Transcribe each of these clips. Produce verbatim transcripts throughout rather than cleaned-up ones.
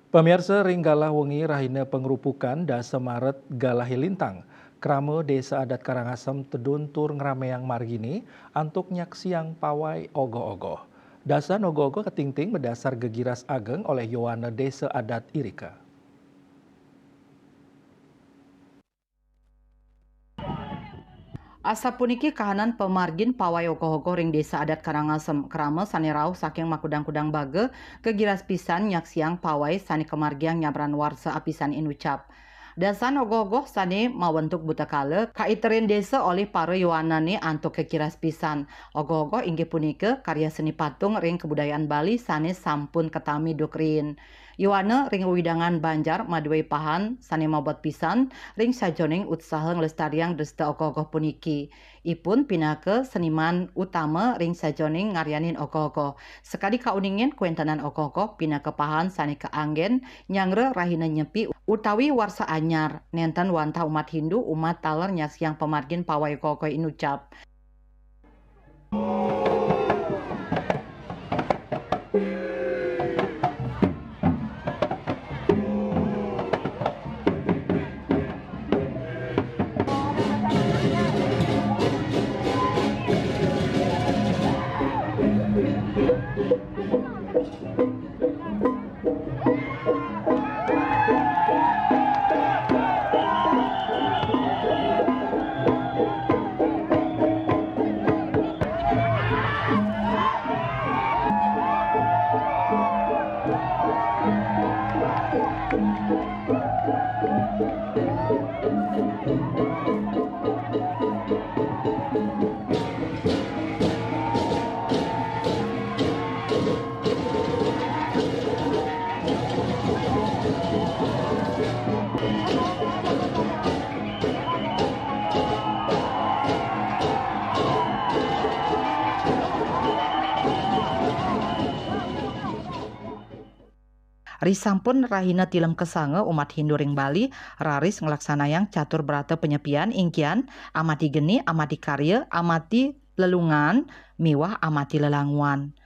Pamiarsa, ring galah wengi rahina pangrupukan dasa Maret galah i lintang, krama Desa Adat Karangasem tedun tur ngrameang margine antuk nyaksiang pawai ogoh-ogoh. Dasan ogoh-ogoh katingting madasar gegiras ageng oleh yowana Desa Adat irika. Asapuniki kahanan pamargin pawai ogoh-ogoh ring Desa Adat Karangasem, krama sane rauh saking makudang-kudang baga, gegiras pisan nyaksiang pawai sane kamargiang nyabran warsa apisan inucap. Dasan ogoh-ogoh sane mawentuk buta kala, kaiterin desa olih para yowanane antuk gegiras pisan. Ogoh-ogoh inggih punika karya seni patung ring kabudayaan Bali sane sampun katami duk riin. Yowana ring wewidangan Banjar maduwé pahan sane mabot pisan ring sajeroning utsaha nglestariang dresta ogoh-ogoh puniki. Ipun pinaka seniman utama ring sajeroning ngaryanin ogoh-ogoh. Sakadi kauningin, kawentenan ogoh-ogoh pinaka pahan sane kaanggen nyanggra rahina Nyepi utawi Warsa Anyar. Nenten wantah umat Hindu umat taler nyaksiang pamargin pawai ogoh-ogoh inucap. Risampun rahina tilem kasanga, umat Hindu ring Bali raris nglaksanayang catur brata panyepian, ingkian amati geni, amati karya, amati lelungan, miwah amati lelanguan.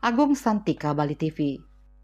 Agung Santika, Bali T V.